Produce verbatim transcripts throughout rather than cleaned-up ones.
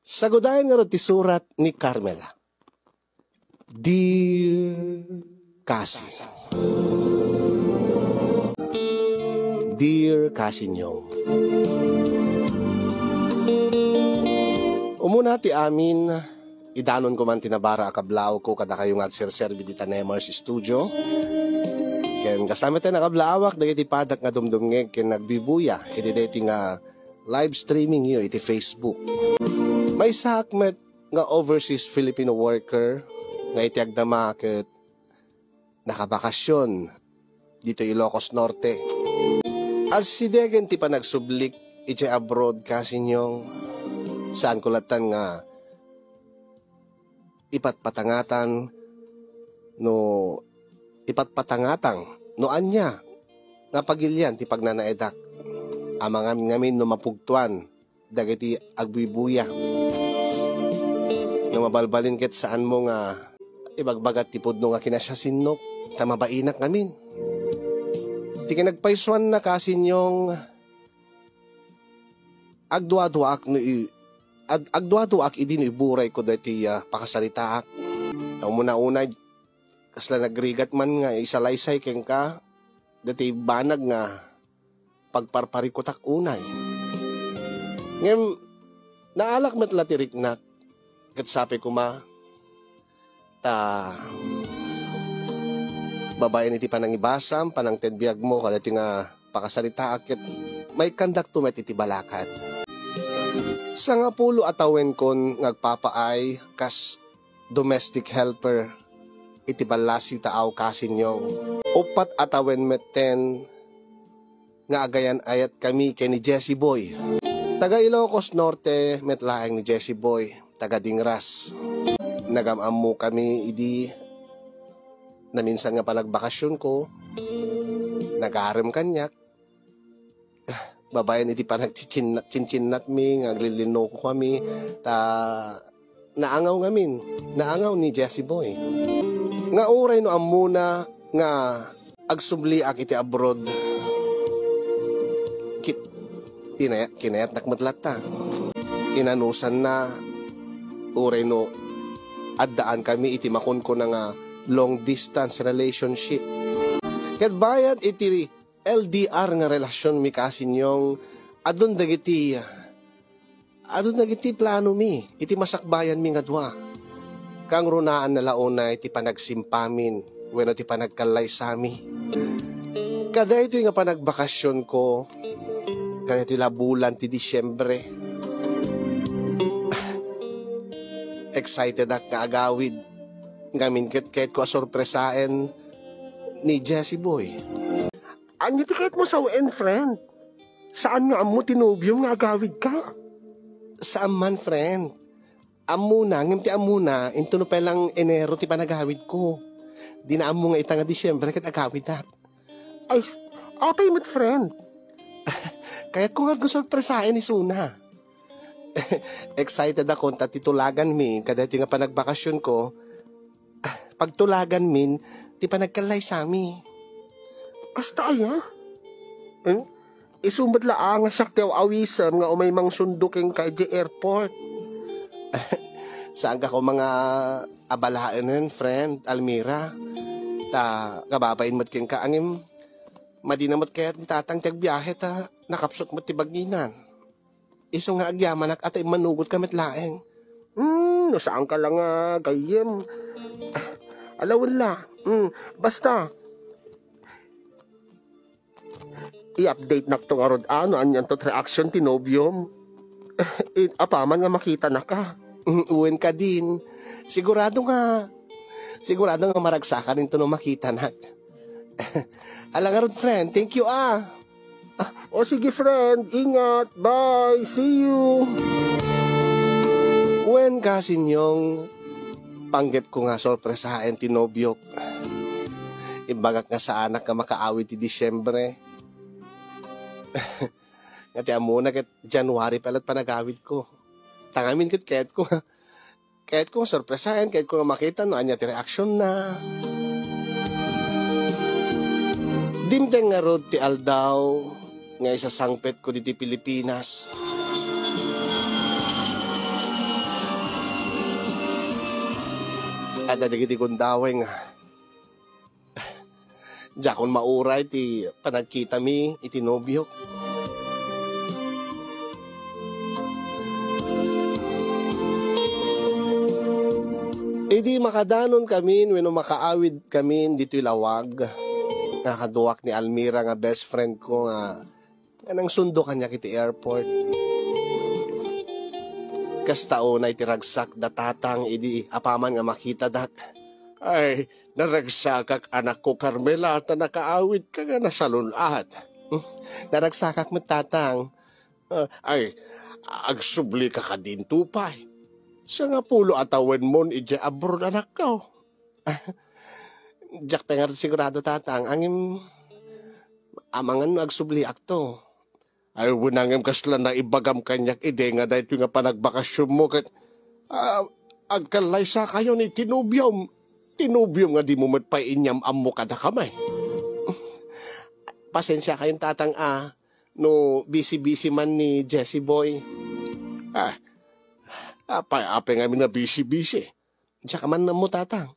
Sagudayen ngarud ti surat ni Carmela. Dear Kasi. Dear Kasi Nyong. Umuna ti amin, idanonko man ti nabara a kablaawko kadakayo nga agserserbi dita Nemars Studio. Ken kasla met a kablaawak dagiti padak nga dumdumngeg ken nagbibuya iti daytoy nga live streaming yo iti Facebook. Maysaak met nga overseas Filipino worker nga iti agdama ket nakabakasyon ditoy Ilocos Norte. Asidegen ti panagsublik idiay abroad, Kasi Nyong. Saanko lattan nga ipatpatangatan no ipatpatangatang no ania nga pagilian ti pagnanaedak. Amangan ngamin no mapugtoan dagiti agbubuya. No mabalbalin ket saanmo nga ibagbagat ti pudno nga kinasiasinnok, ta mabainak ngamin. Ti kinagpaysuanna, Kasi Nyong, agduaduaak no i-, ag-, agduaduaak idi no iburayko daytoy, ah, pakasaritaak. Ta umuna-una, kasla nagrigat man nga isalaysay kenka, daytoy banag nga pagparparikutak unay. Ngem, naalak met la ti riknak, ket sapay koma, ta babaen iti panangibasam, panangted biagmo, kadaytoy nga pakasaritaak, ket maikkandakto met iti balakad. Sangapulo a tawenkon nga agpapaay kas domestic helper iti ballasiw ta aw, Kasi Nyong. Uppat a tawen metten nga agayan-ayatkami ken ni Jesse Boy. Taga Ilocos Norte met laeng ni Jesse Boy, taga Dingras. Nagam-ammokami idi naminsan nga panagbakasionko, nagarem kaniak. Babaen iti panagchichinnat-, chinchinatmi nga aglillinnokokami, ta naangaw ngamin, naangaw ni Jesse Boy. Nga uray no ammona nga agsubliak iti abroad, kit-, tinaya-, kinayatnak met latta. Inanusanna, uray no addaankami iti makunkuna nga long distance relationship. Ket bayat iti L D R nga relasionmi, Kasi Nyong, adun dagiti, adun dagiti planomi iti masakbayanmi nga dua. Kangrunaanna la unay ti panagsimpamin wenno ti panagkallaysami. Kadaytoy nga panagbakasionko, kadaytoy la bulan ti Disiembre. Excited ak nga agawid. Ngamin ket kayatko a sorpresaen ni Jesse Boy. Ania ti kayatmo sawen, friend? Saan nga ammo ti nobiom nga agawidka? Saan man, friend. Ammona, ngem ti ammona, intono pay lang Enero ti panagawidko. Dina ammo nga ita nga Disiembre ket agawidak. Ay, s-, apay met, friend? Kayatko nga agsorpresaen isuna. Excited ako ta ti tulaganmi kadaytoy nga panagbakasionko, pagtulaganmin ti panagkallaysami. Kasta aya? Eh? Isu met la a nga siak ti aw-awisem nga umay mangsundo kenka idiay airport. Saanka koma nga abalaenen, friend Almira. Ta kababain met kenka, ngem madi na met kayat ni Tatang ti agbiahe ta nakapsut met ti baginan. Isu nga agyamanak a ta immanugotka met laeng. Hmm, no saanka la nga gayyem. Ah, alawen la. Hmm, basta, i-update nakto ngarud a no anianto ti reaction ti nobiom. It, apaman nga makitanaka. Hmm, wen kadin. Sigurado nga, sigurado nga maragsakan intono makitanak. Ala ngarud, friend. Thank you, ah. Ah, o sige, friend. Ingat. Bye. See you. Wen, Kasi Nyong, panggepko nga sorpresaen ti nobiok. Imbagak nga saanak nga makaawid ti Disiembre. Nga ti ammona ket January pay la panagawidko. Ta ngamin ket kayatko nga Kayatko nga sorpresaen, kayatko nga makita no ania ti reaksionna. Dimteng ngarud ti aldaw nga isasangpetko ditoy Pilipinas. Adda dagiti gundaway nga diakon mauray ti panagkitami iti nobiok. Idi makadanon kami wenno makaawid kami ditoy lawag, nakaduak ni Almira nga best friend ko nga nga nangsundo kaniak iti airport. Kasta unay ti ragsak da tatang idi apaman nga makitadak. Ay, naragsakak, anakko Carmela, ta nakaawidka nga nasalun-at. Naragsakak met, tatang. Ah, ay, agsublika kadinto pay. Sangapulo a tawenmon idiay abroad, anakko. Diak pay ngarud sigurado, tatang. Ngem, amangan no agsubliakto. Ay, wen, ngem kasla naibagam kaniak idi nga daytoy nga panagbakasionmo ket, ah, agkallaysakayon iti nobiom. Ti nobiom nga dimo met pay inyam-ammo kadakami. Pasensiakayon, tatang, a, no busy-busy man ni Jessie Boy. Ah, apay, apay ngamin nga busy-busy? Diak man ammo, tatang.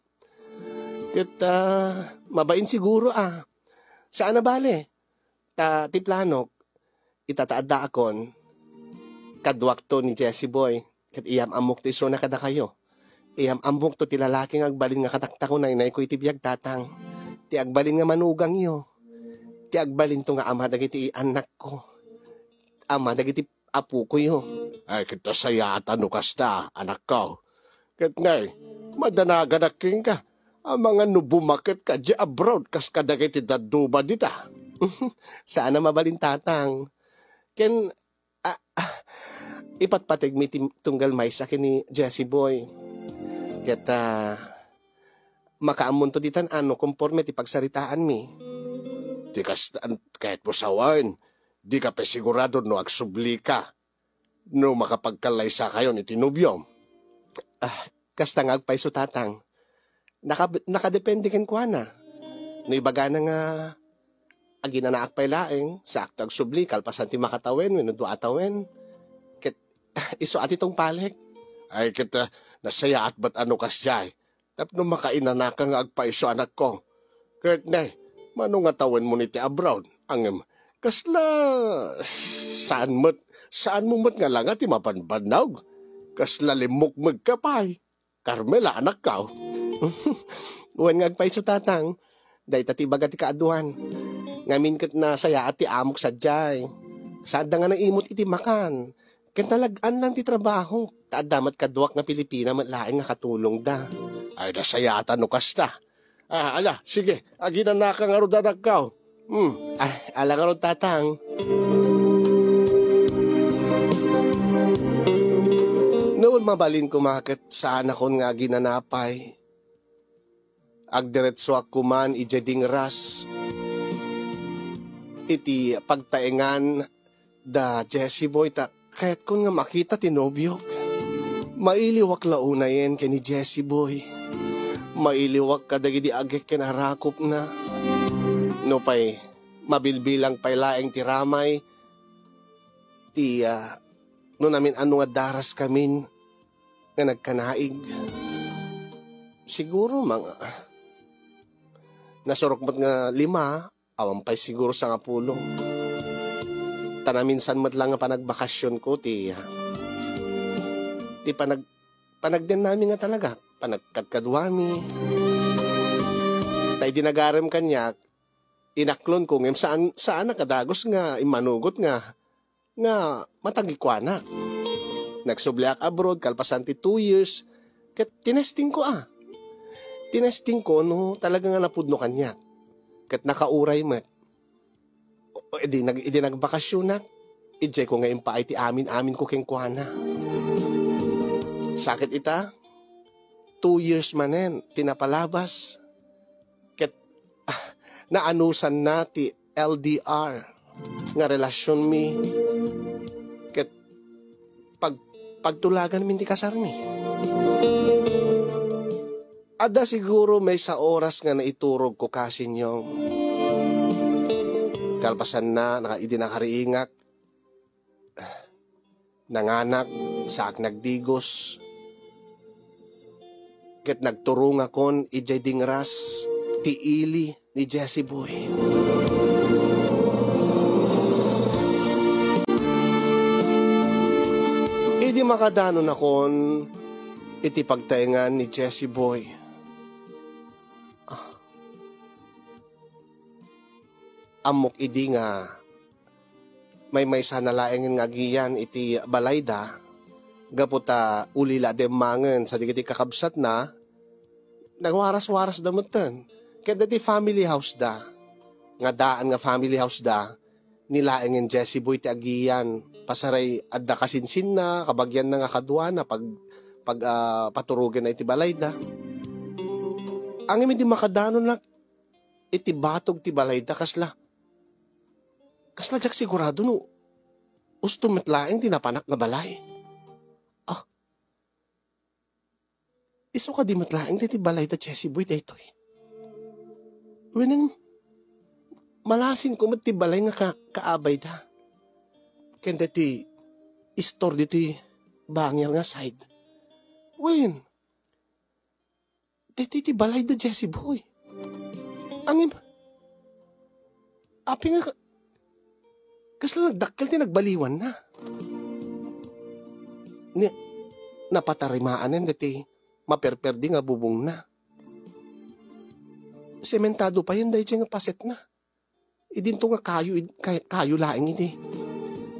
Ket, ah, mabain siguro, a. Saan a bale? Ta ti planok, ita ta addaakon, kaduakto ni Jessie Boy, ket iyam-ammokto isuna kadakayo. Iyam-ammokto ti lalaki nga agbalin nga kataktakunaynayko iti biag, tatang. Ti agbalin nga manugangyo. Ti agbalinto nga ama dagiti annakko. Ama dagiti apokoyo. Ay, ket ta sayaat no kasta, anakko. Ket ngay, madanaganak kenka, amangan no bumaketka idiay abroad kas kadagiti dadduma dita. Saan a mabalin, tatang. Ken, ah, ah, ipatpategmi ti tunggal maysa ken ni Jessie Boy. Ket, ah, makaammonto ditan a no konforme ti pagsaritaanmi. Ti kasta, kayatmo sawen, dika pay sigurado no agsublika no makapagkallaysakayon iti nobiom. Ah, kasta nga agpayso, tatang. Naka-, nakadepende kenkuana. No ibagana nga aginanaak pay laeng, saakto agsubli, kalpasan ti makatawen wenno dua a tawen. Ket, ah, isu a ti tungpalek. Ay, ket, ah, nasayaat met a no kasdiay. Tapno makainanaka nga agpayso, anakko. Ket ne, mano nga tawenmon iti abroad? Ngem, kasla saan met, saanmo met nga langa ti mabanbannog? Kasla limmukmegka pay, Carmela, anakko. Wen nga agpayso, tatang. Dayta ti ibaga ti kaaduan. Ngamin ket nasayaat ti amok sadiay. Saanda nga naimut iti makan. Ket nalag-an lang ti trabaho, ta adda met kaduak nga Pilipina met laeng nga katulongda. Ay, nasayaatan no kasta. Ah, ala, sige, aginanaka ngarud, anakko. Hmm. Ah, ala ngarud, tatang. Noon mabalin koma ket saanakon nga aginanapay. Agdiretsoak koman idiay dingras iti pagtaengan da Jessie Boy, ta kayatkon nga makita ti nobiok. Mailiwak la unayen ken ni Jessie Boy. Mailiwak kadagidi agek ken arakupna. Nupay mabilbilang pay laeng ti ramay ti, ah, no namin-ano nga daraskamin nga nagkanaig. Siguro, mga nasurok met nga lima, awan pay siguro sangapulo. Ta naminsan met lang nga panagbakasionko ti, ti panag-, panagdennami nga talaga, panagkadkaduami. Ta idi nagarem kaniak, inaklonko ngem saan, saan a kadagus nga immanugot nga nga matagikuanak. Nagsubliak abroad kalpasan ti two years, ket tinestingko a. Tinestingko no talaga nga napudno kaniak. Ket nakauray met. O, idi nag-, idi nagbakasionak, idiayko nga impaay ti amin-aminko kenkuana. Sakit ita, two years manen ti napalabas. Ket, ah, naanusanna ti L D R nga relasionmi ket pag-, pagtulaganmin ti kasarmi. Adda siguro maysa oras nga naiturogko kasinyo. Kalpasanna, naka-, idi nakariingak, nanganak, saak nagdigos. ket nagturongakon idiay dingras ti ili ni Jessie Boy. Idi makadanonakon iti pagtaengan ni Jessie Boy, ah, ammok idi nga maymaysana laengen nga agiyan iti balayda, gapu ta ulila demmangen sadagiti kakabsatna, nagwaras-warasda metten. Ket dagiti family house da, nga daan nga family house da, ni laengen Jessie Boy ti agiyan, pasaray adda kasinsinna, kabagianna nga kaduana, pag, pag, ah, paturogenna iti balayda. Ngem idi makadanonak iti batog ti balayda, kasla, kasla diak sigurado no ustom met laeng ti napanak nga balay. Ah, isu kadi met laeng daytoy balay da Jessie Boy daytoy? Wen, malasinko met ti balay nga ka-, kaabayda ken daytoy istor ditoy bangir nga side. Wen, daytoy ti balay da Jessie Boy. Ngem, apay nga ka-, kasla nagdakkel ti nagbaliwanna? Ni, napatarima manen daytoy maperperdi nga bubongna. Sementado payen daytoy nga pasetna. Idinto nga kayo id-, kay-, kayo laeng idi.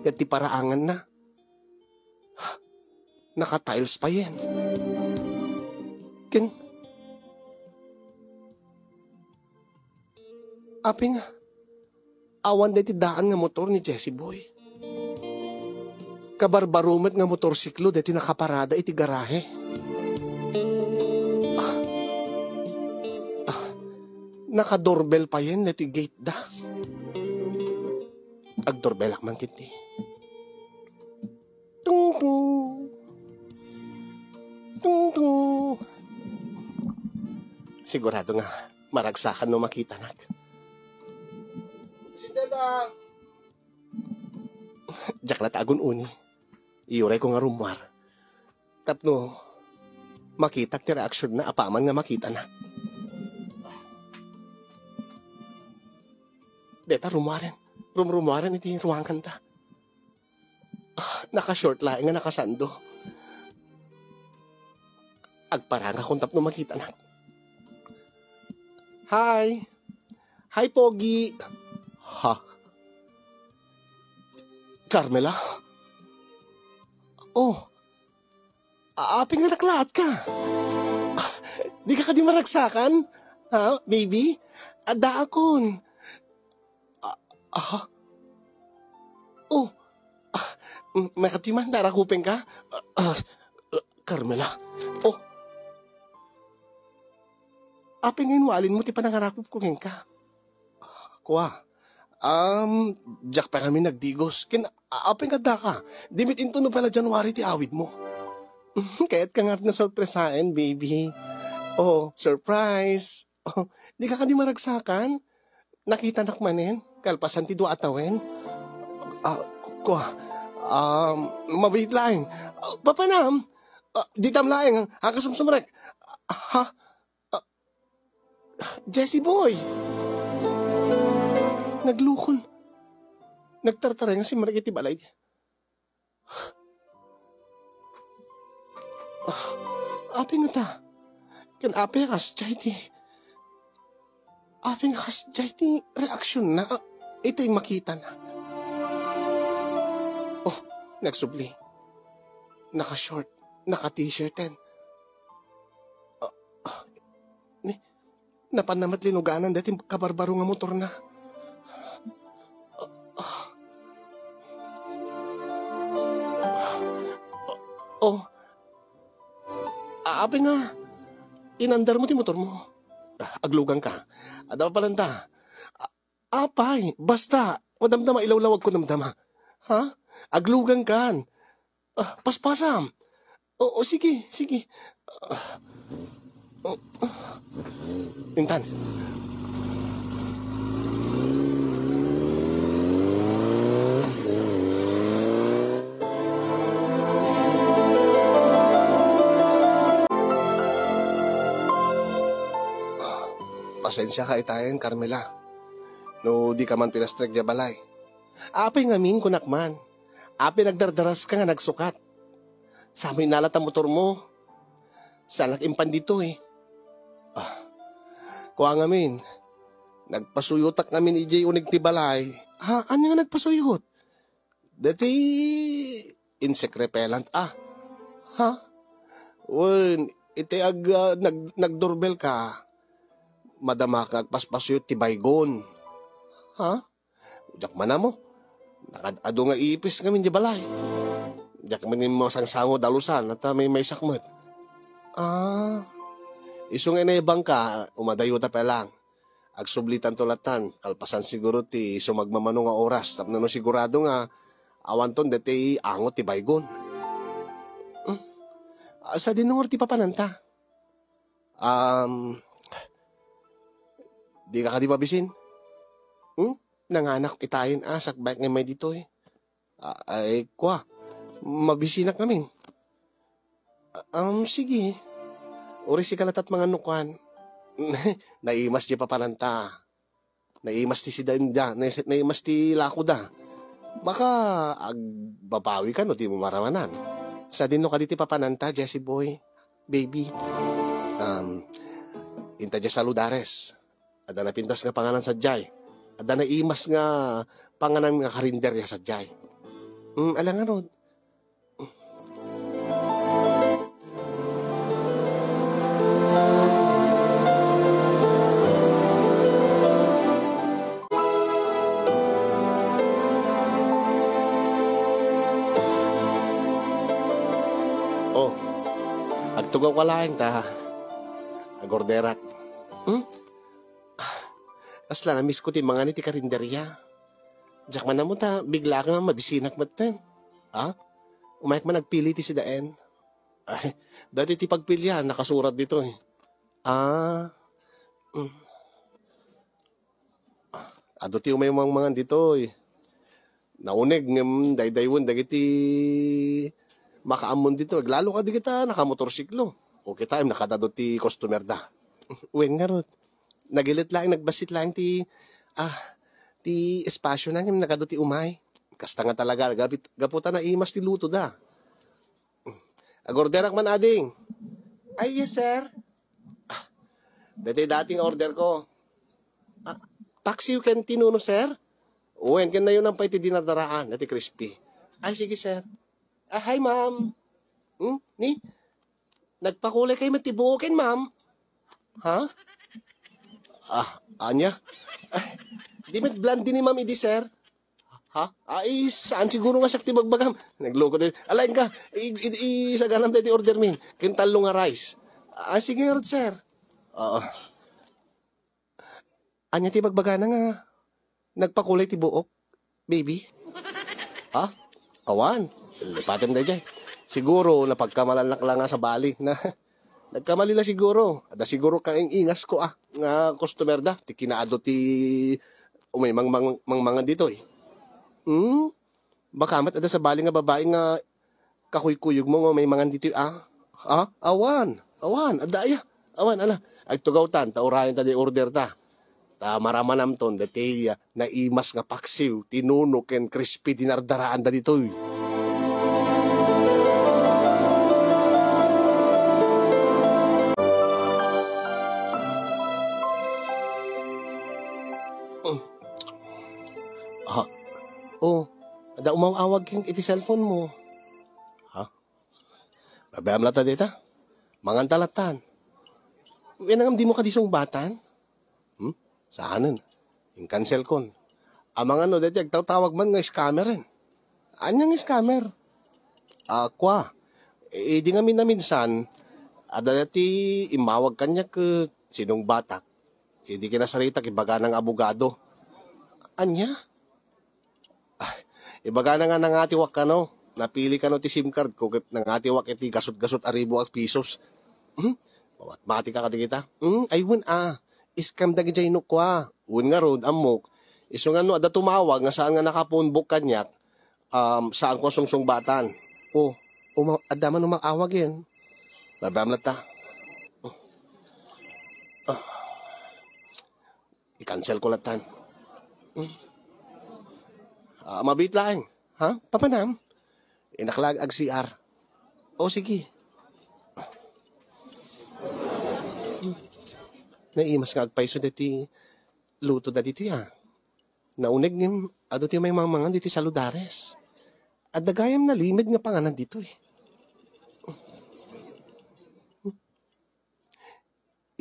Ket ti paraanganna, naka-tiles payen. Ken, apay nga, awan daytoy daan nga motor ni Jessie Boy. Kabarbaro met nga motorsiklo daytoy nakaparada iti garahe. Ah. Ah. Naka-doorbell payen daytoy gate da. Ag-doorbellak man ketdi. Tung, tung. Tung, tung. Sigurado nga maragsakan no makitanak. Sindeta! Diak la ta agun-uni. Iyurayko nga rummuar tapno makitak ti reaksionna apaman nga makitanak. Deta, rummuaren. Rumrummuaren iti ruangan da. Ah, naka-short laeng nga nakasando. Agparangakon tapno makitanak. Hi! Hi, Pogi! Ha? Carmela? Oh, a-, apay nga naklaatka? Ah, dika kadi maragsakan? Ha, baby? Addaakon. Ah, ah. Oh. Ah, m-, makati man, narakupengka? Ah, ah, Carmela. Oh. Apay nga inwalinmo ti panangarakupko kenka? Kua. Um, diak pay kami nagdigos. Ken, a-, apay nga addaka? Di met inton no pala January ti awidmo. Kayatka ngarud nga sorpresaen, baby. Oh, surprise. Oh, dika kadi maragsakan? Nakitanak manen, kalpasan ti dua a tawen. Ah, kua, um, mabiit laeng. Ah, papanam? Ah, ditam laeng, agka sumsumrek. Ah, ha? Ah, Jessie Boy! Naglukon. Nagtartaray nga simrek iti balay. Ah, apay ngata? Ken apay a kasdiay ti, apay nga kasdiay ti reaksionna iti makitana? Oh, nagsubli. Naka-short, naka-t-shirten. Ah, ah, ni, Napanna met linuganan daytoy kabarbaro nga motorna. Oh. A-, apay nga inandarmo ti motormo? Ah, aglugangka. Adda palanta. A-, apay, basta, madamdama, ilawlawagko damdama. Ha? Aglugangkan. Ah, paspasam. O, o, sige, sige. Ah, o, ah. Intan. Pasensya ka itayen, Carmela. No di ka man pinastrek diay balay. Apay ngamin, kunak man. Apay nagdardaras ka nga nagsukat. Samoy nalat a motor mo. Saanak impan ditoy. Ah, kua ngamin. Nagpasuyutak ngamin idiay uneg ti balay. Ha? Ania nga nagpasuyot? Dati insect repellent, ah. Ha? Wen, iti ag-, ah, nag-, nagdoorbell ka, madama ka agpaspasuyot ti Baygon. Ha? Diak manamo. Nakad-adu nga ipis ngamin di balay. Diak man masangsango dalusan, at, ah, may maysak met. Ah. Isu nga inayabang ka, umadayo ta pa lang. Agsublitanto latan, kalpasan siguro ti sumagmamano nga oras, tapno no sigurado nga awanton deti angot ti Baygon. Hmm. Ah, sadino ngarud ti papananta? Um, di ka kadi mabisin? Hmm? Nanganak itayen a, sakbay nga may ditoy. Ah, ay, kua, mabisinak ngamin. Ah, um, sige. Uri sika latat mangan no kuan. Naimas di papananta. Naimas ti sida inda, nais-, naimas ti lakoda. Baka agbabawi ka no di mo maramanan. Sadino kadi ti papananta, Jesse boy, baby? Um, inta dia saludares. Adda napintas nga panganan sadiay. Adda naimas nga panganan nga karinderya sadiay. Mm, ala ngarud. Oh, agtugaw ka laeng ta agorderak. Hmm? Ah, kasla namisko ti mangan iti karinderya. Diak man ammo ta bigla ka nga mabisinak metten. Ha? Umayek man agpili ti sidaen. Ay, dati ti pagpilian, nakasurat ditoy. Ah. Mm. Adu ti umay mangmangan ditoy. Nauneg ngem daydaywen dagiti makaammon ditoy. Aglalo ka dagita nakamotorsiklo. O kitaem, nakadado ti customer da. Wen ngarud. Nagilet laeng, nagbassit laeng ti, ah, ti espasyo na ngem nakadu ti umay. Kasta nga talaga, gapit-, gapu ta naimas ti luto da. Agorderak man, ading. Ay, yes, sir. Ah, dati dating order ko. Ah, paksiw ken tinuno, sir? Wen, ken nayon pay ti dinardaraan, dati crispy. Ay, sige, sir. Ah, hi, ma'am. Hmm? Ni? Nagpakulay kayo met ti buoken, ma'am? Ha? Ah, anya? Ah, di met blondie ni ma'am idi, sir? Ha? Ay, saan siguro nga siak ti bagbagam? Nagloko din. Alain ka, i-, i-, isaganam tayo ti order min. Ken tallo nga rice. Ah, sige, ngarud, sir. Oo. Anya ti bagbagana nga nagpakulay ti buok, baby? Ha? Awan. Lipatem dayjay. Siguro, napagkamalan la nga sabali. Na, nagkamali la siguro. Adda siguro kaing-ingas ko, ah, nga customer da. Ti kinaado ti umay mang-, mang-, mangmangan ditoy. Hmm? Baka met adda sabali nga babai nga kakuykuyogmo nga umay mangan ditoy, ah? Ah? Awan. Awan. Adda aya. Awan, ala. Agtugawtan, ta urayen ta di order ta. Ta maramanamton, dati, ah, naimas nga paksiw, tinuno, ken crispy dinardaraan da ditoy. Mm. Ah. Oh, adda umaw-awag ken iti cellphone mo. Ha? Babaem latta dita. Manganta lattan. Wen ngem dimo kadi sungbatan? Hmm? Saanen. In-cancel kon. Amangan no, daytoy agtawtawag man nga scammer, eh. Ania nga scammer? Ah, kua. Idi ngamin a minsan, adda daytoy immawag kaniak, eh, sinungbatak. Idi kinasaritak, ibagana nga abogado. Ania? Ah, ibagana nga nangatiwak kano. Napili kano ti SIM card ko ket nangatiwak iti gasut-gasut a ribu a pisos. Hmm? Mamatematika kadi kita? Hmm? Ay, wen, ah. Scam dagijay no kua. Wen ngarud, ammok. Isu nga no adda tumawag nga saan nga naka-phone book kaniak, um, saan ko a sungsungbatan. Oh, uma-, adda man umaawag yan. Babaem latta. Ah. I-cancel ko latan. Hmm. Ah, mabiit laeng. Ha? Papanam? Innak la ag-C R. O, sige. Naimas nga agpayso deti luto da ditoy, ah. Nauneg ngem, adu ti may mangmangan ditoy saludares. Adda gayam nalimed nga panganan ditoy.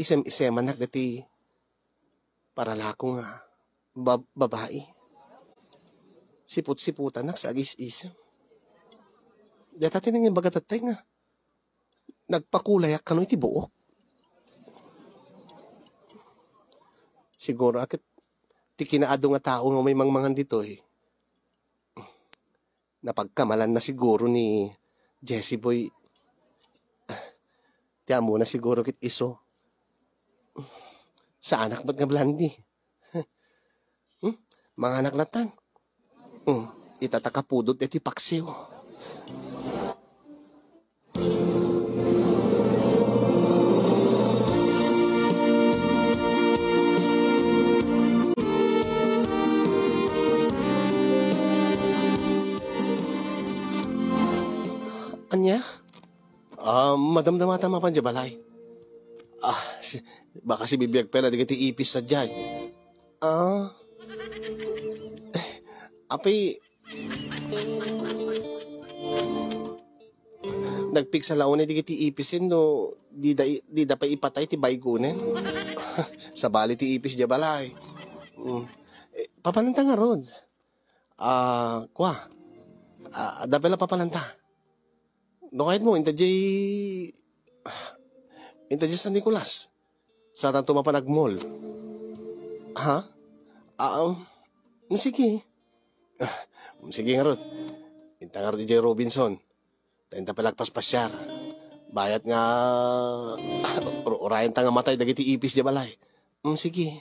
Isem-isemanak deti paralako nga bab-, babai. Siput-siputanak sa agis-isem. Deta ti nangibaga tatay nga nagpakulayak kano iti buok. Siguro a ket ti kinaadu nga tao nga may mangmangan ditoy, napagkamalan na siguro ni Jessie Boy. Ti ammona siguro ket isu. Saanak met nga Blandy. Hmm? Manganak latan. Hmm. Ita ta kapudot iti paksiw. Ania? Ah, madamdamata mapan diay balay. Ah, si, baka sibibiag pay la dagiti ipis sadiay. Ah. Eh, apay, nagpigsa la unay dagiti ipisen no dida, dida pay ipatay ti baygonen. Sabali ti ipis diay balay. Mm. Eh, papananta ngarud? Ah, kua. Ah, adda pay la papananta? No kayatmo, inta diay, inta diay San Nicolas. Saantanto mapan ag-mall. Ha? Ah, um, sige. Ah, sige ngarud. Inta ngarud idiay Robinson. Ta inta pay la agpaspasiar. Bayat nga, ur-, urayenta nga matay dagiti ipis diay balay. Mm, sige.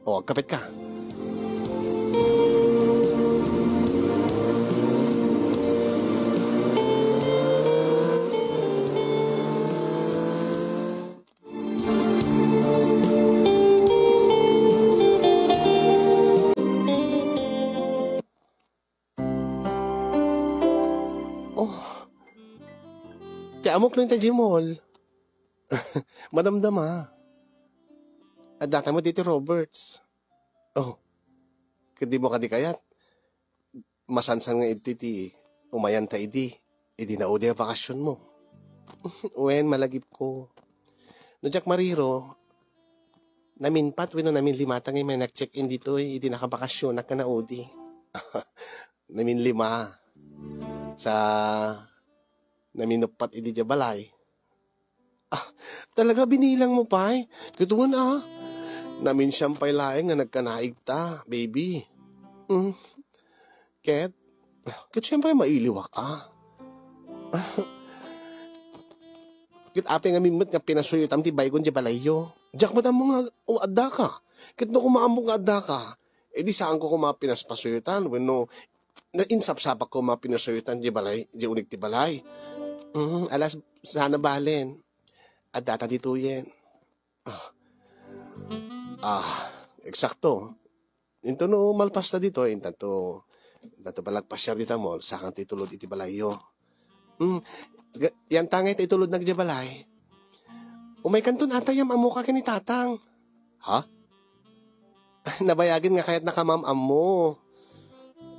O, agkapet ka. Oh. Ti ammok no inta diay mall. Madamdama. Addata met ditoy Roberts. Oh. Ket dimo kadi kayat? Masansan nga idi ti umayanta idi, idi naudi a bakasionmo. Wen, malagipko. No diak mariro, naminpat wenno naminlimata nga immay nag-check-in ditoy idi nakabakasionak nga naudi. Naminlima. Sa naminuppat idi diay balay. Ah, talaga, binilangmo pay? Ket wen a. Naminsiam pay laeng nga nagkanaigta, baby. Mm. Ket, ket siyempre mailiwak a. Ket apay ngamin met nga pinasuyotam ti baygon diay balayyo? Diak met ammo nga, o, addaka. Ket no koma ammok nga addaka, idi saanko koma pinaspasuyotan wenno na insapsapak koma pinasoytan diay balay, diay unig ti balay. Mm, alas, sana balen. Addata ditoyen. Ah. Ah, eksakto. Into no malpasta ditoy, intanto, intanto pay la agpasiar dita mall, sakanto itulod iti balayyo. Mm, ga-, yantangay ta itulodnak diay balay. Umaykanton ata, yam-ammoka ken ni Tatang. Ha? Nabayagen nga kayatnaka mam-ammo.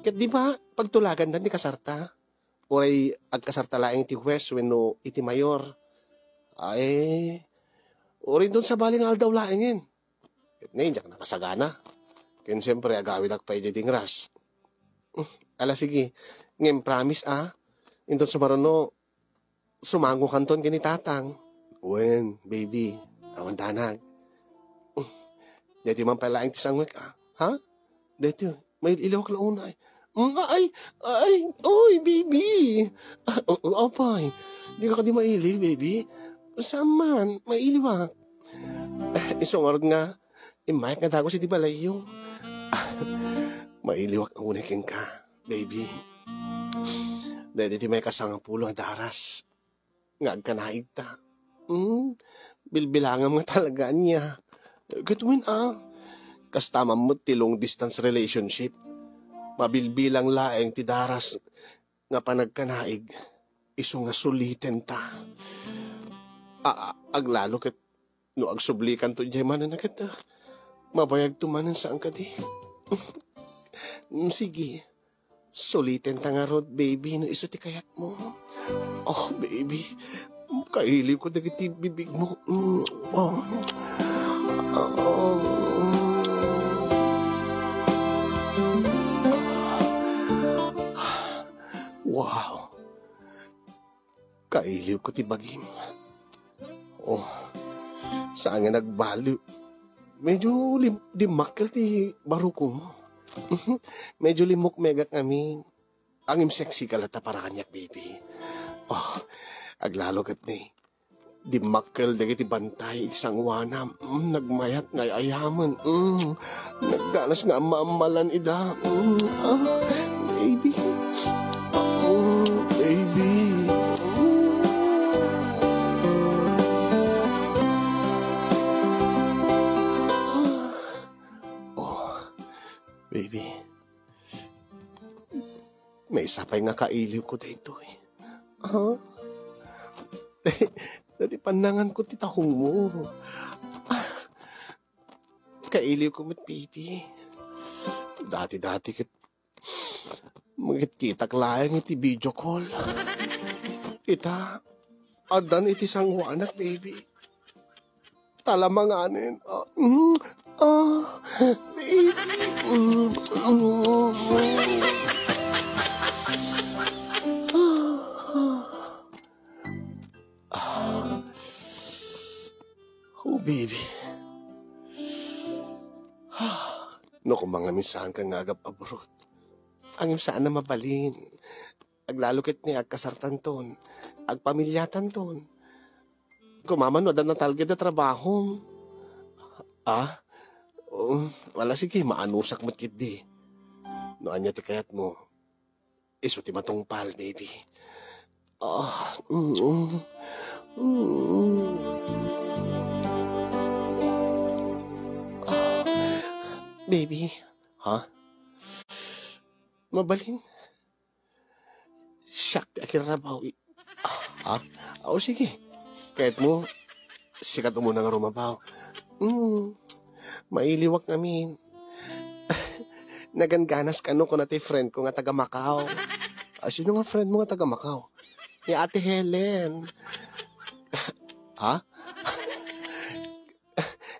Ket di ba pagtulagandan ti kasarta? Uray agkasarta laeng iti hues wenno iti mayor? Ay, uray inton sabali nga aldaw laengen. Ket ne, diak nakasagana. Ken siempre, agawidak pay idiay dingras. Ala, sige. Ngem promise, a? Inton sumaruno, sumangokanton ken ni Tatang. Wen, baby, awan danag. Daytoy man pay laeng ti sangoek, a? Ha? Daytoy, mail-iliwak la unay. Mm, ay, ay, oy, baby. Ah, o, o, apay, di ka kadi mailiw, baby? Saan man, mailiwak. Isu ngarud nga, immayak nga dagus iti balayyo. Mailiwak unay kenka, baby. Daydi ti maikasangapulo a daras nga agkanaigta. Hmm, bilbilangam nga talaga ania. Ket wen, a, Kasta man met ti long distance relationship. Mabilbilang laeng ti daras nga panagkanaig, isu nga sulitenta. A-, a-, aglalo ket no agsublikanto idiay manen ket, ah, mabayagto manen saan kadi. Mm, sige. Sulitenta ngarud, baby, no isu ti kayatmo. Oh, baby, kailiwko dagiti bibigmo. Mm, oh. Oh. Wow. Kailiwko ti bagim. Oh, saan nga nagbaliw. Medyo lim-, dimmakkel ti barukom. Medyo limmukmegak ngamin. Ngem sexy ka latta para kaniak, baby. Oh, aglalo ket ni. Dimmakkel dagiti bantay iti sangoanam. Mm, nagmayat nga ay-ayamen. Mm, nagganas nga amma-ammalan ida. Mm, ah, baby. Oh, baby. Mm. Oh, baby. Maysa pay nga kailiwko daytoy. Ha? Dati pannanganko ti tahongmo. Ah, kailiwko met, baby. Dati-dati ket makitkitak laeng iti video call. Ita, addan iti sangoanak, baby. Talamanganen. Ah, mm, ah, baby. Mm, mm. Ah. Oh, baby. No, koma ngamin saanka nga agab-abrot. Ngem saan a mabalin. Aglalo ket ni agkasartanton, agpamiliatanton. Koma man no adda natalged a trabahom. Ah? Um, wala, sige, maanusak met ketdi. No ania ti kayatmo, isu ti matungpal, baby. Ah, mm, mm. Ah, baby, ha? Mabalin? Siak ti akirabaw. I-, ah, ah, o, sige. Kayatmo, sika umuna nga rumabaw. Mm, mailiwak ngamin. Nagangganas kano, kuna ti friend ko nga taga Macau. Ah, sino nga friend mo nga taga Macau? Ni Ate Helen. Ha?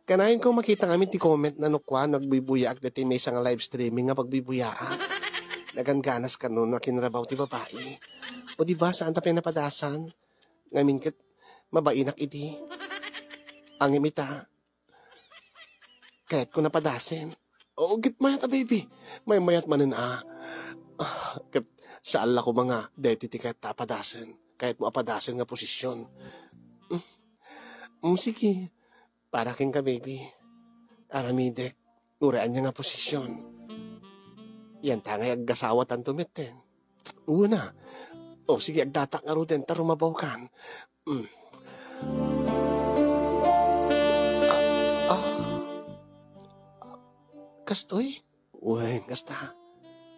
Kanayon ko makita ngamin ti comment na no kua no agbubuyaak ditoy maysa nga live streaming nga pagbubuyaak. Nagangganas kano no akinrabaw ti babai. O di ba, saan ta pinapadasan? Ngamin ket mabainak idi. Ngem ita, kayatko napadasen. O, ket mayat a, baby. Maymayat manen a. Ah, ket saan la koma nga daytoy ti kayat ta a padasen. Kayatmo a padasen nga posisyon. Mm. Mm, sige. Para kenka, baby. Aramidek. Uray ania nga posisyon. Yan ta ngay aggasawatanto metten. Una. O, sige, agdatak ngaruden ta rumabawkan. Mm. Ah, ah. Kastoy? Wen, kasta.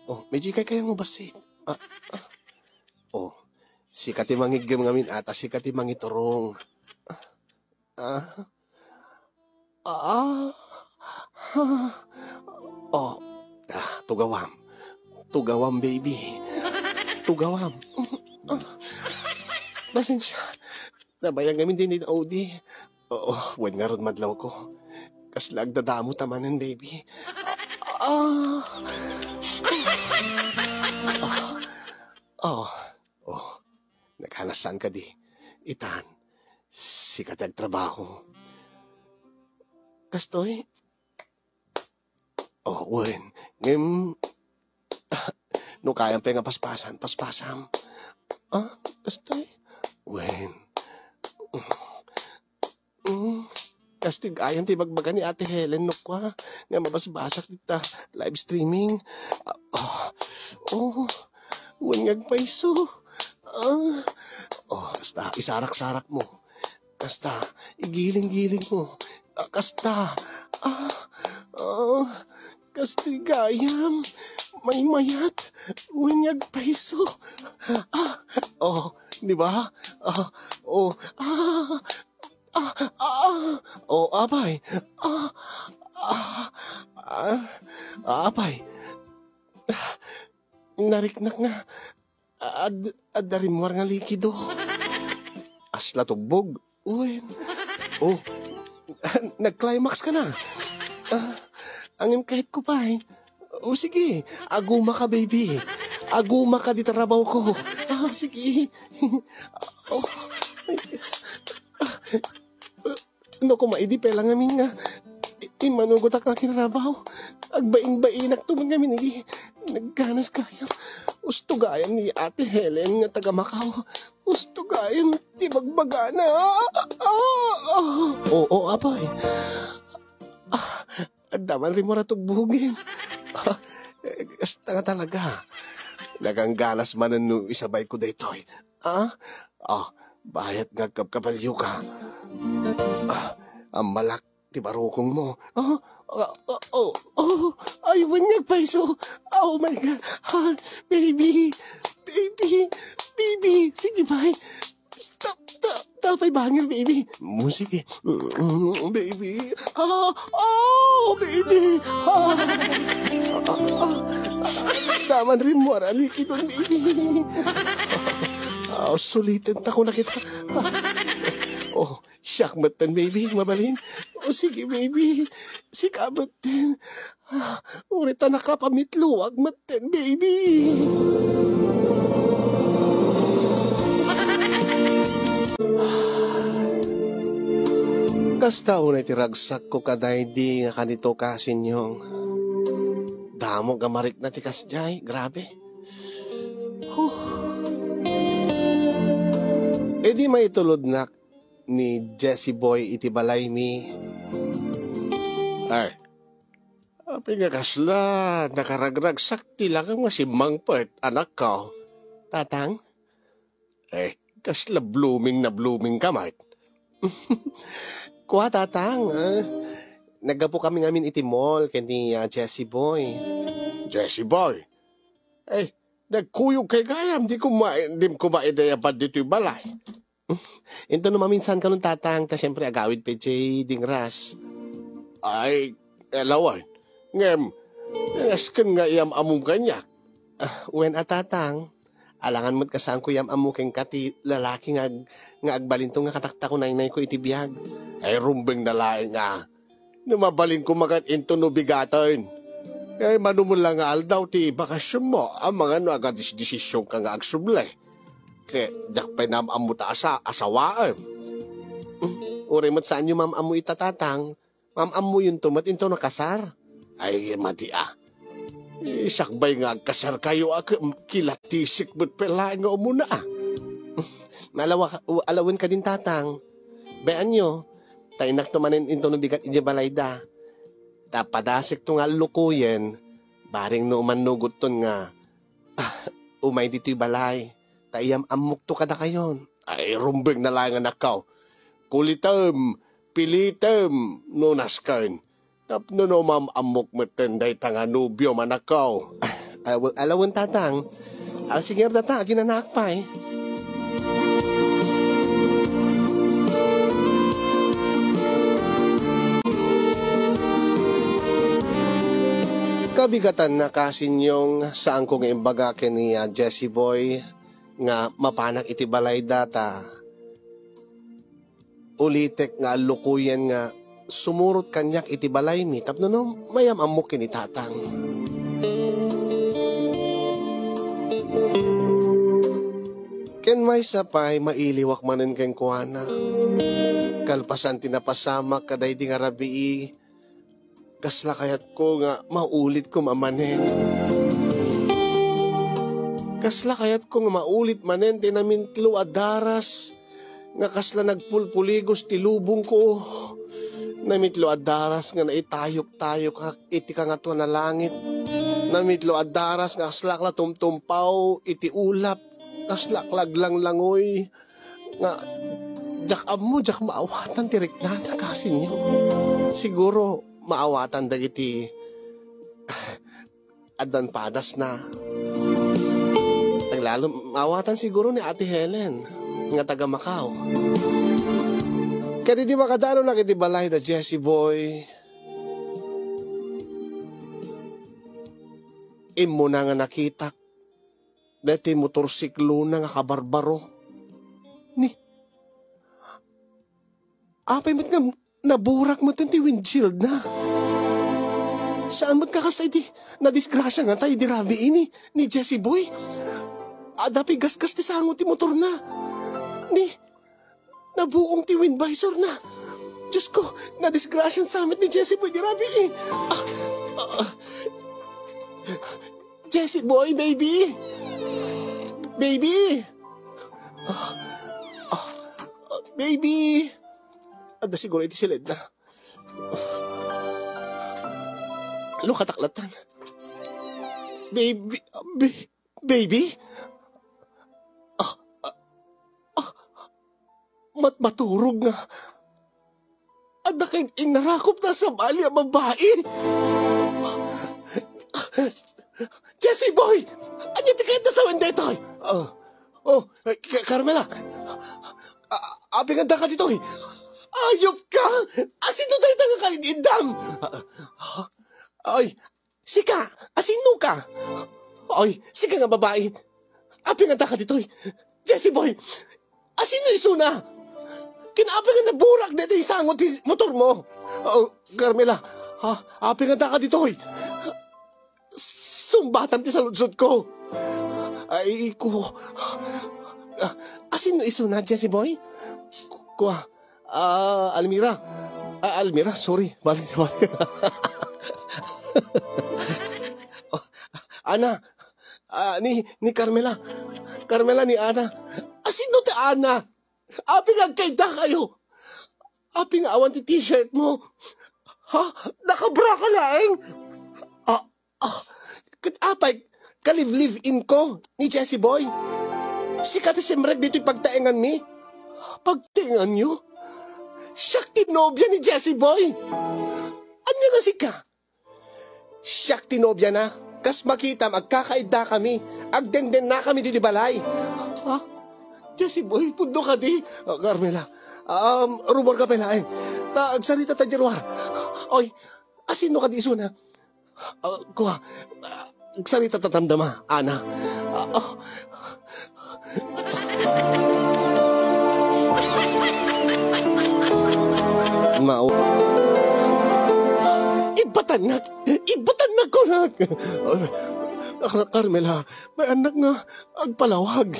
O, medyo ikaykayam mo bassit. Ah, ah. O, sika ti mangiggem ngamin a ta sika ti mangiturong. Ah. Ah. Oh. Ah, tugawam. Tugawam, baby. Tugawam. Ah. Pasensya. Nabayag ngamin din ni Audi. Oo, wen ngarud madlawko. Kasla agdadamo ta manen, baby. Ah. Ah. Oh. Oh. Naganasan kadi. Itan. Sika ti agtrabaho. Kastoy? Oh, wen. Ngem, no kayam pay nga paspasan, paspasam. Ah, kastoy? Wen. Mm. Kastoy gayam ti ibagbaga ni Ate Helen no kua nga mabasbasak dita live streaming. Ah, oh. Oh. Wen nga agpayso. Ah. Oh, kasta, isarak-sarak mo. Kasta, igiling-giling mo. Ah, kasta. Ah, ah, kastoy gayam. Maymayat. Wen nga agpayso. Ah, oh, di ba? Ah, oh, ah, ah, ah, oh, apay. Ah, ah, ah, apay. Nariknak nga ad-, adda rimmuar nga likido. Asla tubbog. Wen. Oh, nag-climax ka na. Ah, angem kahit ko pay. O sige, aguma ka, baby. Aguma ka di trabaho ko. Ah, sige. Oh, my God. No, kuma idi pay lang amin nga i-, immanugotak nga kinrabaw. Agbain-bainak to man ngamin idi. Nagganas gayam. Usto gayam ni Ate Helen nga taga Macau. Usto gayam ti bagbagana. Ah, ah, ah. Oo, apay. Ah, adda man rimmuar a tubbogen. Ah, eh, kasta nga talaga. Nagangganas manen no isabay ko daytoy. Ah, ah, bayat nga agkabkabalio ka. Ah, ammalak ti barukong mo. Ah, ah, ah, oh, oh, ay, wen nga agpayso. Oh my God. Ah, baby, baby, baby. Sige, bay. Stop, stop, stop, ay bangir, baby. Mm, sige. Mm, baby. Ah, oh, baby. Ah, ah, ah, ah. Daman rimmuar a likido, baby. Ah, suliten ta ko na kita. Oh, siak metten, baby, mabalin. Oh, sige, baby. Sika metten. Ah, uray ta nakapamitluag metten, baby. Kasta unay ti ragsakko kadaydi nga kanito, Kasinyong. Damo nga marikna ti kasdiay, grabe. Huh. Idi maitulodnak ni Jessie Boy iti balaymi. Ay, apay nga kasla nakaragragsak ti langam nga simmangpet, anakko? Tatang? Eh, kasla blooming na blooming ka met. Kua, Tatang, ah, naggapu kami ngamin iti mall ken ni, ah, Jessie Boy. Jessie Boy? Eh, nagkuyog kay gayam, di kuma-, dim kumaidayabad ditoy balay. Intono maminsan kanon, Tatang, ta siempre agawid pay diay dingras. Ay, alawan. Ngem, nasken nga iyam-ammom kaniak. Ah, wen a, Tatang. Alangan met nga saanko iyam-ammo kenka ti lalaki nga ag-, nga agbalinto nga kataktakunaynayko iti biag. Ay, rumbeng na laeng a. No mabalin koma ket intono bigaten. Kay mano met la nga aldaw ti bakasionmo, amangan no agadisdesisionka nga agsubli. Ket diak pay naam-ammo ta asa-, asawaem. Hmm, uray met saanyo maam-ammo ita, Tatang. Maam-ammoyonto met intono kasar. Ay, madi a. Isakbay nga agkasarkayo a ket kilatisek met pay laeng nga umuna a. Alawa-, alawen kadin, Tatang. Bayanyo, ta innakto manen intono bigat idiay balayda. Ta padasekto nga allukoyen, bareng no umannugotton nga, ah, umay ditoy balay, ta iyam-ammokto kadakayon. Ay, rumbeng na laeng, anakko. Kulitem, pilitem, no nasken. Tapno no maam-ammok metten dayta nga nobiom, anakko. Aw-, alawen, Tatang. Ah, sige, Tatang, aginanaak pay. Kabigatanna, Kasinyong, saanko nga imbaga ken ni, ah, Jessie Boy nga mapanak iti balayda ta ulitek nga allukoyen nga sumurot kaniak iti balaymi tapno no mayam-ammok ken ni Tatang. Ken maysa pay, mailiwak manen kenkuana. Kalpasan ti napasamak kadaydi nga rabii, kasla kayatko nga maulit koma manen. Kasla kayatko nga maulit manen ti namitlo a daras nga kasla nagpulpuligos ti lubongko. Namitlo a daras nga naitayok-tayokak iti kangatoan a langit. Namitlo a daras nga kaslak la tumtumpaw iti ulap. Kaslak laglanglangoy. Nga, diak ammo, diak maawatan ti riknana, Kasinyong. Siguro, maawatan dagiti addan padasna. Aglalo, maawatan siguro ni Ate Helen nga taga Macau. Ket idi makadanon iti balay da Jessie Boy, immuna nga nakitak daytoy motorsiklona nga kabarbaro. Ni, apay met nga naburak met ti windshieldna. Saan met nga kasta iti nadisgrasia nga tay idi rabii ni, ni Jessie Boy. Adda pay gasgas ti sango ti motorna. Ni, nabuong ti wind visorna. Diyos ko, nadisgrasian sa met ni Jessie Boy idi rabii. Ah, ah, ah. Jessie Boy, baby! Baby! Ah, ah, ah, baby! Adda siguro iti siledna. Lukatak latan. Baby, ba-, baby? Ah, ah, ah, mat-, maturog nga. Adda kay innarakop na sabali a babai. Jessie Boy! Ania ti kayatna sawen daytoy? Ah, oh, eh, Ka-, Carmela! A-, apay nga addaka ditoy? Ayop ka! Asino dayta nga kaiddam? Ah, ah, ay, sika! Asino ka? Ay, sika nga babai! Apay nga addaka ditoy? Jessie Boy! Asino isuna? Ken apay nga naburak dayta ti sango ti motormo? Oh, Carmela, ha? Apay nga addaka ditoy? Sumbatam ti saludsodko. Ay, ku-, ah, asino isuna, Jessie Boy? Ku-, kua, ah, Almira. Ah, Almira, sorry. Balik, balik. Ana, ah, ni, ni Carmela. Carmela ni Ana. Asino ti Ana? Apay nga agkaidakayo? Apay nga awan ti t-shirt mo? Ha? Nakabra ka laeng? Ah, ah, ket apay, kalive-live-in ko ni Jessie Boy? Sika ti simrek ditoy pagtaenganmi? Pagtaenganyo? Siak ti nobia ni Jessie Boy! Ania nga sika? Siak ti nobiana. Kas makitam, agkakaiddakami. Agdendennakami ditoy balay. Ha? Jessie Boy, pudno kadi? Oh, Carmela, um, rumor ka pay laeng. Ta, agsarita ta diay ruar. Oy, asino kadi isuna? Ah, kua, ah, agsarita ta tamdama, Ana. Ah, oh. Mao. Ibbatannak! Ibbatannak, kunak! Car-, Carmela, may annak nga agpalawag.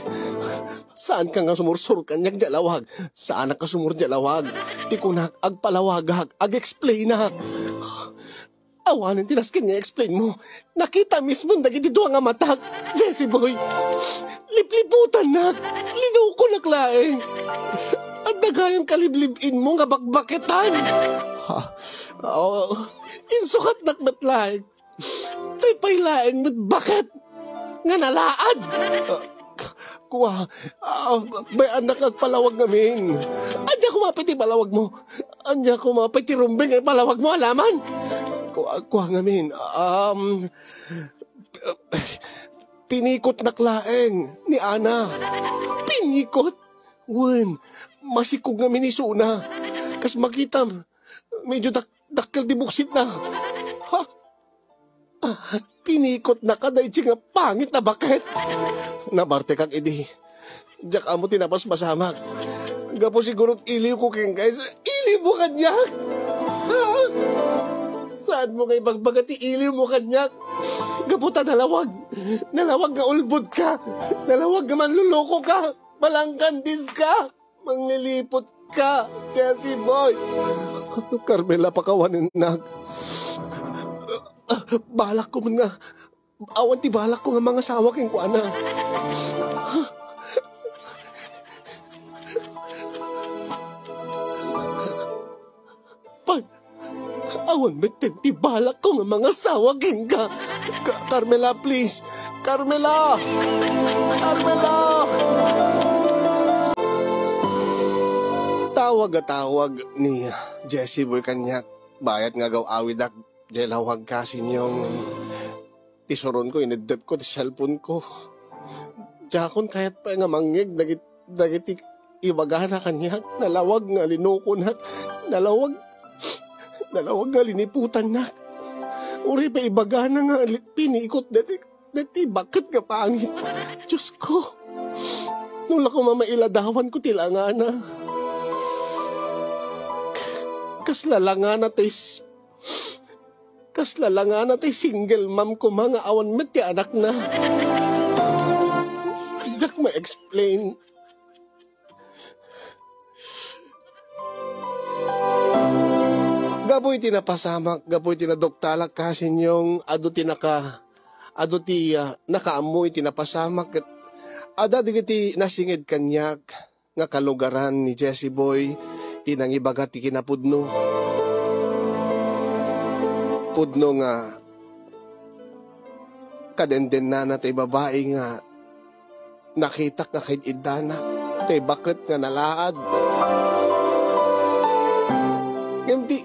Saanka nga sumursur kaniak diay lawag. Saanak nga sumur diay lawag. Ti kunak, agpalawagak, ag-explainak. Awanen ti nasken nga explain mo. Nakita mismo dagiti dua nga matak, Jessie Boy. Lipliputannak, linukonak laeng. Adda gayam kalive-live-in mo nga bakbaketan. Ha? Oh, insukatnak met laeng. Tay pay laeng met baket nga nalaad. Ah, kua, ah, may annak agpalawag ngamin. Ania koma pay ti palawag mo? Ania koma pay ti rumbeng nga ipalawag mo, alaman? Kua, kua ngamin, um, pinikotnak laeng ni Ana. Pinikot? Wen, masikog ngamin isuna. Kas makitam, medyo dak-, dakkel ti buksitna. Ha? Ah, pinikotnaka daydi nga pangit a baket. Nabartekak idi. Diak ammo ti nabasbasamak. Gapu siguro ti iliwko kenka, iliwmo kaniak. Ha? Saanmo nga ibagbaga ti iliwmo kaniak? Gapu ta nalawag. Nalawag nga ulbodka. Nalawag nga manlolokoka. Malangkandiska. Manglilipot ka, Jessie boy. Carmela, pakawanennak. Balakko met nga, awan ti balakko nga mangasawa kenkuana. Pan-, Awan metten ti balakko nga mangasawa kenka. Ka-, Carmela, please. Carmela! Carmela! Tawag a tawag ni Jessie boy kaniak. Bayat nga agaw-awidak, diay lawag, Kasinyong. Ti suronko, ineddepko ti cellphoneko. Diakon kayat pay nga mangngeg dagit-, dagiti ibagana kaniak. Nalawag nga linukonak. Nalawag, nalawag nga liniputannak. Uray pay ibagana nga li-, pinikot dati, dati baket nga pangit. Diyos ko, no la koma mailadawanko ti langana. Kasla langana ti s-, kasla langana ti single mom koma nga awan met ti anakna. Diak ma-explain. Gapu iti napasamak, gapu iti naduktalak, Kasinyong, adu ti naka-, adu ti, ah, nakaammo iti napasamak, ket adda dagiti nasinged kaniak nga kalugaran ni Jessie Boy ti nangibaga ti kinapudno. Pudno nga kadendennana ti babai nga nakitak nga kaid-iddana, ti baket nga nalaad. Ngem ti,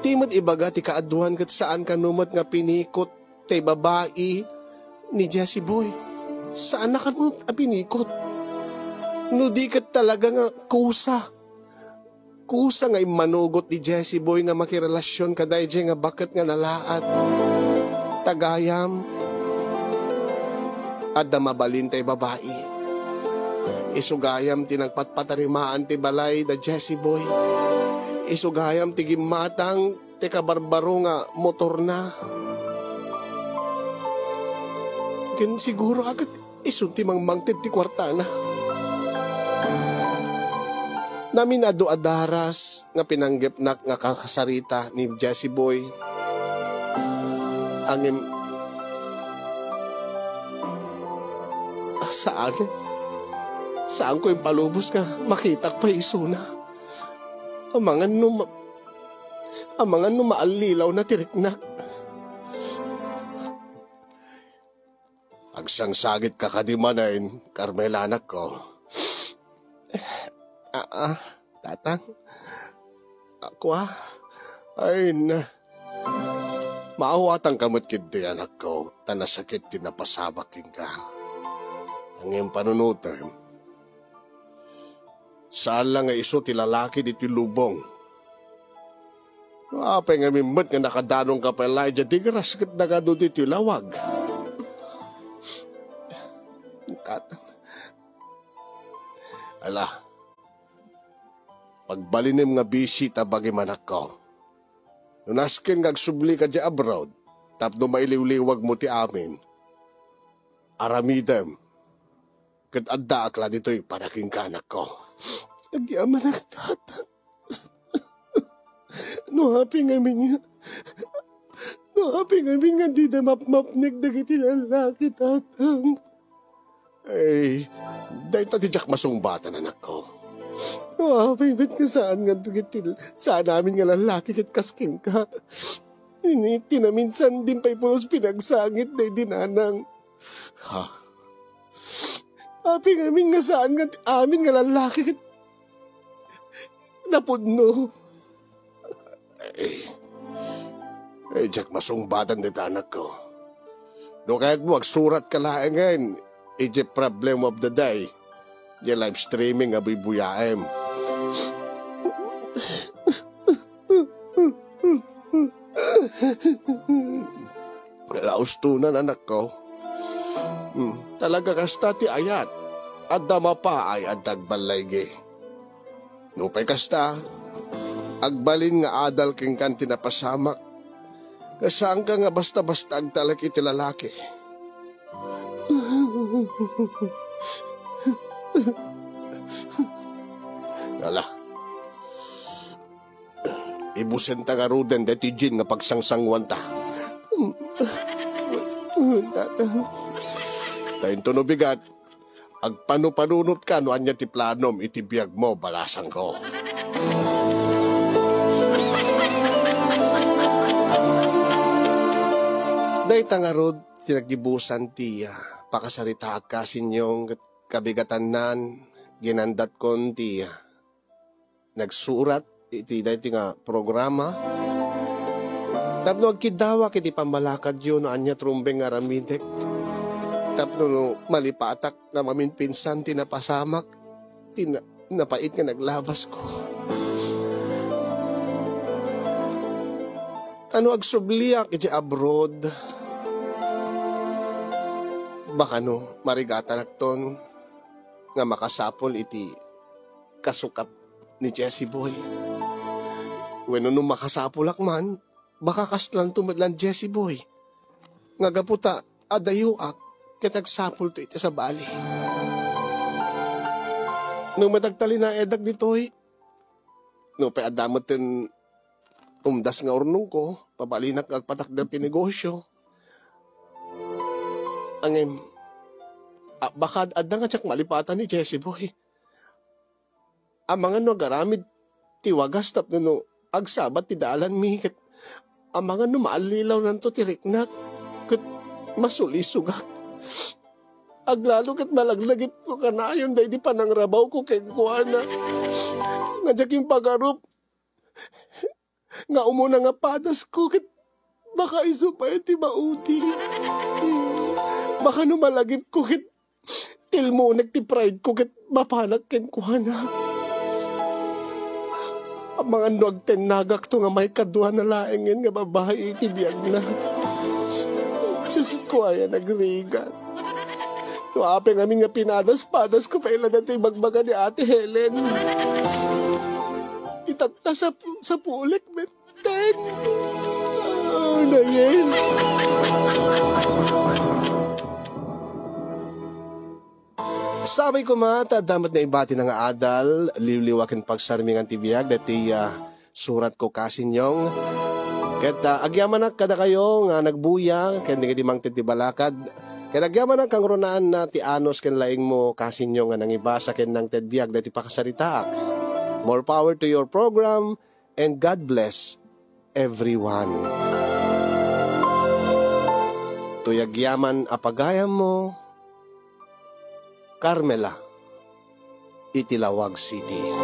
ti met ibaga ti kaaduan ket saan kano met nga pinikot ti babai ni Jessie Boy. Saanna kano a pinikot. No di ket talaga nga kusa. Kusa nga immanugot ni Jessie Boy nga makirelasion kadaydiay nga baket nga nalaad. Ta gayam, adda mabalin tay babai. Isu gayam ti nagpatpatarimaan ti balay da Jessie Boy. Isu gayam ti gimmatang ti kabarbaro nga motorna. Ken siguro a ket isu ti mangmangted ti kuartana. Namin-adu a daras nga pinanggepnak nga kakasarita ni Jessie Boy. Ngem, saan, saanko impalubos nga makitak pay isuna. Amangan no ma-, amangan no maallilawna ti riknak. Agsangsagitka kadi manen, Carmela, anakko. Aa, tatang. Ako, a? Ay, na. Maawatanka met ketdi, anakko, ta nasakit ti napasamak kenka. Ngem panunotem, saan la nga isu ti lalaki ditoy lubong. Apay ngamin met nga nakadanonka pay la idiay digras ket nagadu ditoy lawag? Tatang. Ala, pagbalinem nga bisi ta bagim, anakko. No nasken nga agsublika idiay abroad tapno mailiwliwagmo ti amin, aramidem ket addaak la ditoy para kenka, anakko. Agyamanak, tatang. No apay ngamin nga, no apay ngamin nga dida mapmapnek dagiti lallaki, tatang. Ay, dayta ti diak masungbatan, anakko. No apay met nga saan nga dagiti, saan amin nga lallaki ket kas kenka. Iti naminsan, din pay pulos pinagsangit daydi nanang. Ha? Apay ngamin nga saan nga amin nga lallaki ket napudno. Ay, ay, diak masungbatan dayta, anakko. No kayatmo, agsuratka laengen iti problem of the day, iti live streaming a buybuyaem. Ala, ustonan, anakko. Hmm, talaga kasta ti ayat. Adda mapaay, adda agballaygi. Nupay kasta, agbalin nga adal kenka ti napasamak. Kasaanka nga basta-basta agtalek iti lalaki. Ala. Ibusenta ngaruden daytoy Jean nga pagsangsanguanta. Tatang. Ta inton no bigat, agpanupanunotka no ania ti planom iti biagmo, balasangko. Dayta ngarud ti naggibusan ti, ah, pakasaritaak, Kasinyong, ket kabigatannan, ginandatkon ti, ah, nagsurat iti daytoy nga programa. Tapno agkiddawak iti pammalakadyo no ania ti rumbeng nga aramidek. Tapno no malipatak nga maminpinsan ti napasamak, ti na-, napait nga naglabasko. Ano agsubliak iti abroad? Baka no marigatanakton nga makasapul iti kasukat ni Jessie Boy. Wenno no makasapulak man, baka kaslanto met la ni Jessie Boy. Nga gapu ta adayoak ket agsapulto iti sabali. No met agtalinaedak ditoy, no pay adda met ten umdas nga urnongko, mabalinak nga agpatakder ti negosyo. Ngem, a, baka adda nga diak malipatan ni Jessie Boy. Amangan no agaramid ti wagas tapno no agsabat ti dalanmi ket amangan no maallilawnanto ti riknak ket masulisogak. Aglalo ket malaglagipko kanayon daydi panangrabawko kenkuana nga diak impagarup nga umuna nga padasko ket baka isu pay ti maudi. Baka no malagipko ket tilmonek ti pride ko ket mapanak kenkuana. Amangan no agtennagakto nga maikaduana laengen nga babai iti biagna. Diosko, aya nagrigat. No apay ngamin nga pinadas-padasko pay la daytoy ibagbaga ni Ate Helen. Itatta sap-, sapulek met. Ten. Oh, Nayen. Sabay koma, ta adda met naibati nga adal, liwliwa ken pagsarmingan ti biag, daytoy, ah, suratko, Kasinyong. Ket, ah, agyamanak kadakayo nga nagbuya, ken dagiti mangted ti balakad. Ket agyamanak kangrunaan na ti anus ken laingmo, Kasinyong, nga nangibasa ken nangted biag, daytoy pakasaritaak. More power to your program. And God bless everyone. Toy agyaman a pagayammo, Carmela, iti Laoag City.